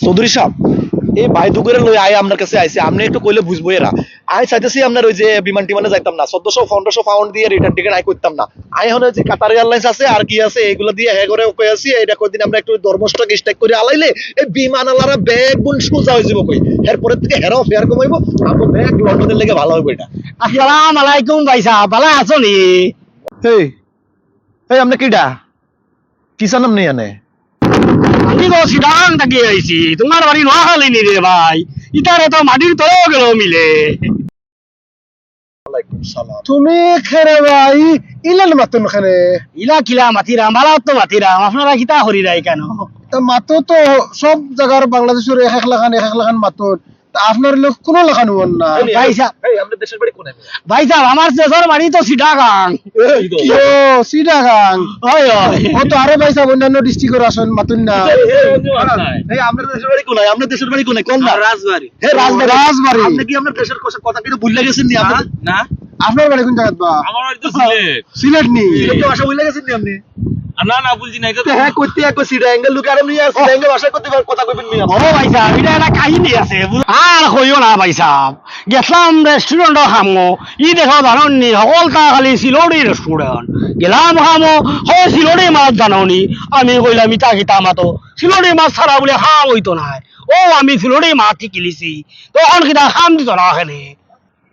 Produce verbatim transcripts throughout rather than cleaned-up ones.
চৌধুরী সাব, এই ভাই দুগরে লই আয় আপনার কাছে আইছে, আপনে একটু কইলে বুঝবো এরা। আই চাইতেছি আপনার ওই যে বিমান টিমানে যাইতাম না, চোদ্দশো পনেরোশো পাউন্ড দিয়া রিটার্ন টিকিট আই করতাম না। আই এখন ওই যে কাতার এয়ারলাইন্স আছে আর কি আছে, এগুলা দিয়া হ্যাঁ করে ওকে আছি। এটা কয়দিন আমরা একটু ধর্মস্টক স্ট্রাইক করে আলাইলে এই বিমান আলারা ব্যাগ গুণ সোজা হয়ে যাবো কই। এরপরে থেকে হেরাও ফেয়ার কমাইবো, আমরা ব্যাগ লন্ডনের লেগে ভালো হইবো এটা। আসসালাম আলাইকুম ভাই সাহেব, ভালা আছো নি? এই, এই, আপনি কিডা? কিসান আপনি এনে? আমি তো সিডাং থাকি আইছি, তোমার বাড়ি নোয়াখালী নি রে ভাই? ইতারে তো মাটির তলেও গেল মিলে। ওয়ালাইকুম সালাম। তুমি খেরে ভাই, ইলান মাতুন খানে? ইলা কিলা মাতিরাম, বালা তো মাতিরাম, আপনারা কিতা করি রাই কেন? তা মাতো তো সব জায়গার বাংলাদেশের এক এক লাখান, এক এক লাখান মাতুন। তা আপনার লোক কোনো লাখান হন না। এই, ভাই সাহেব। এই, আপনার দেশের বাড়ি কোন? ভাই সাহেব, আমার দেশের বাড়ি তো সিটাগাং। এই তো। ও, সিটাগাং। হয়, হয়। ও তো আরো ভাই সাহেব অন্যান্য ডিস্ট্রিক্টর আসন মাতুন না। এই, এই, এই, এই, এই, আপনার দেশের বাড়ি কোন? আপনার দেশের বাড়ি কোন? কোন না? আমার রাজবাড়ি। হে, রাজবাড়ি। রাজবাড়ি। আপনি কি আপনার দেশের কথা, কথা কি ভুলে গেছেন নি? আপনার না। আপনার বাড়ি কোন জায়গাত বা? আমার বাড়ি তো সিলেট। সিলেট নি? সিলেটের ভাষা ভুলে গেছেন নি আপনি? আ, না, না, ভুলছি না, এটা তো তে হ্যাঁ, করতে এক সিটাগাঙ্গের লোক আর আপনি আর সিটাগাঙ্গের ভাষায় করতে পার-, কথা কইবেন নি আপনি? ও ভাই সাহেব, এটা একটা কাহিনী আছে, বুঝ-, আর কইও না ভাই সাহেব। গেছিলাম রেস্টুরেন্টও খামো, ই দেখো জানো নি, হকলতা খালি সিলটি রেস্টুরেন্ট। গেলাম খামো, হয় সিলটি মাছ জানো নি, আমি কইলাম, "ইতা কিতা মাতো?" সিলটি মাছ ছাড়া বলে খাম হইতো নায়। ও, আমি সিলটি মাছ শিখিলিছি, তখন কিতা খাম দিত না খেলে।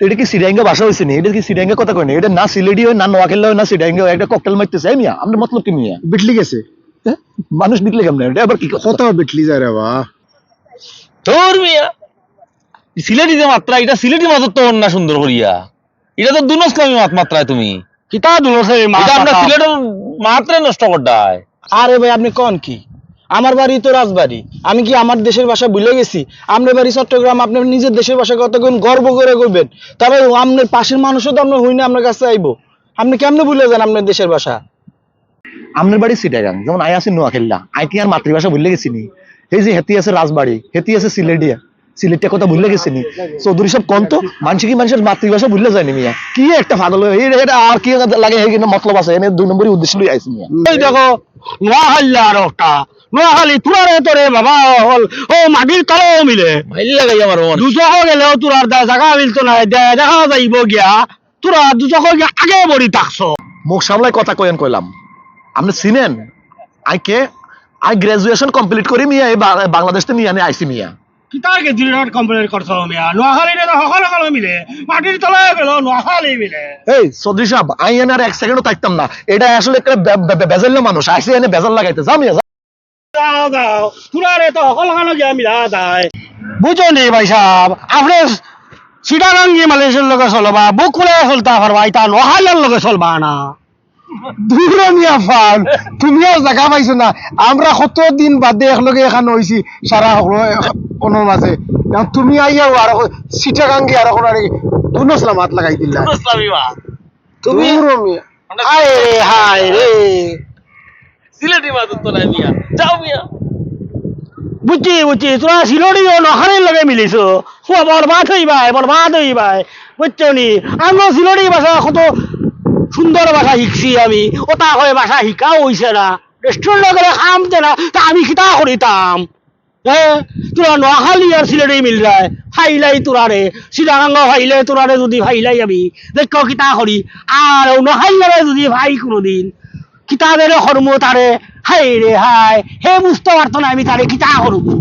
এটা কি সিটাগাঙ্গা ভাষা হইছে নি? এটা কি সিটাগাঙ্গা কথা কয় না? এটা না সিলেটি হয়, না নোয়াখালী হয়, না সিটাগাঙ্গা হয়। একটা ককটেল মারতেছে, এই মিয়া, আমরা মতলব কি মিয়া? বিটলি গেছে। হ্যাঁ? মানুষ বিটলে কেমনে? এটা আবার কি কথা? কত বিটলি যায় রে বা? তোর মিয়া, সিলেটি যে মাত্রা, এটা সিলেটি মাত্র তো না সুন্দর করিয়া। এটা তো দুনসলামি মাত মাত্রায় তুমি। কিতা দুনসলামি মাত এটা আমরা মাত্রা? সিলেটের মাত্রে নষ্ট করতায়। আরে ভাই, আপনি কন কি? আমার বাড়ি তো রাজবাড়ি। আমি কি আমার দেশের ভাষা ভুলে গেছি? আপনার বাড়ি চট্টগ্রাম, আপনি নিজের দেশের ভাষা কতক্ষণ গর্ব করে কইবেন। তবে আপনার পাশের মানুষও তো আপনার হই না আপনার কাছে আইবো। আপনি কেমনে ভুলে যান আপনার দেশের ভাষা? আপনার বাড়ি সিটাগাং, যেমন আই আছি নোয়াখালীলা, আই কি আর মাতৃভাষা ভুলে গেছি নি? এই যে হেতি আছে রাজবাড়ি, হেতি আছে সিলেটিয়া, সিলেটিয়া কথা ভুলে গেছি নি? চৌধুরী সাহেব কন তো, মানুষে কি মানুষের মাতৃভাষা ভুলে যায়নি মিয়া? কি একটা পাগল হয়ে, এই, এটা আর কি লাগে, এই মতলব আছে, এনে দুই নম্বরই উদ্দেশ্য লই আইছি মিয়া। এই দেখো, নোয়াখালী আর একটা, নোয়াখালী তুরারে তোরে বাবা হল, ও মাটির তলেও মিলে। মাইল লাগাই আমার মন। দুজখো গেলেও তুরার দা-, জাগা মিলতো না, দে-, দেখা যাইব গিয়া। তোরা দুজখো গিয়া আগে বড়ি থাকছো। মুখ সামলাই কথা কইন কইলাম। আপনি চিনেন? I K? I graduation complete করি মিয়া, এই বা-, বাংলাদেশ থেকে নিয়ে আনে আইসি মিয়া। কিতা গ্র্যাজুয়েশন কমপ্লিট করছো মিয়া? নোয়াখালী রে তো হকল হকল মিলে, মাটির তলায় গেল নোয়াখালী মিলে। এই চৌধুরী সাহেব, আই এনে আর এক সেকেন্ডও থাকতাম না। এটা আসলে একটা বে-, বে-, বে-, বেজাল্য মানুষ, আইসি এনে বেজাল লাগাইতে। যা মিয়া, যা। যাও, যাও। তোরারে তো হকল খানো গিয়া মিলা যায়। বুঝো নি ভাই সাহেব, আপনি সিটাগাঙ্গি মালয়েশিয়ার লগে চলবা, বুক খুলে চলতা পারবা, ইতা নোয়াখালীর লগে চলবা না। দূর মিয়া ফান, তুমি আর জাগা পাইছো না। আমরা কত দিন বাদে একলগে এখান হইছি, সারা হকল অনর মাঝে। এখন তুমি আইয়াও আর সিটাগাঙ্গি আর এখন আর দুনসলা মাত লাগাই দিলা। দুনসলামি মাত। তুমি দূর মিয়া। আমরা হায় রে, হায় রে। সিলেটি মাতুন তো নাই মিয়া। যাও মিয়া। বুঝছি, বুঝছি, তোরা সিলেটি ও নোয়াখালীর লগে মিলিছো। ও বরবাদ হইবায়, বরবাদ হইবায়। বুঝছো নি? আমরা সিলেটি ভাষা কত সুন্দর ভাষা শিখছি আমি। ওটা হয় ভাষা শিখাও হইছে না। রেস্টুরেন্ট গেলে খাম দে না, তা আমি কিতা করিতাম? হ্যাঁ, তোরা নোয়াখালী আর সিলেটি মিল যায়, ফাইলাই তোরারে, সিটাগাঙ্গা ফাইলে তোরারে যদি ফাইলাই আমি, দেখো কিতা করি, আর ও নোয়াখালীরে যদি ফাই কোনোদিন, কিতা বেরে করমু তারে, হায় রে হায়, হে বুঝতে পারতো না আমি তারে কিতা করমু।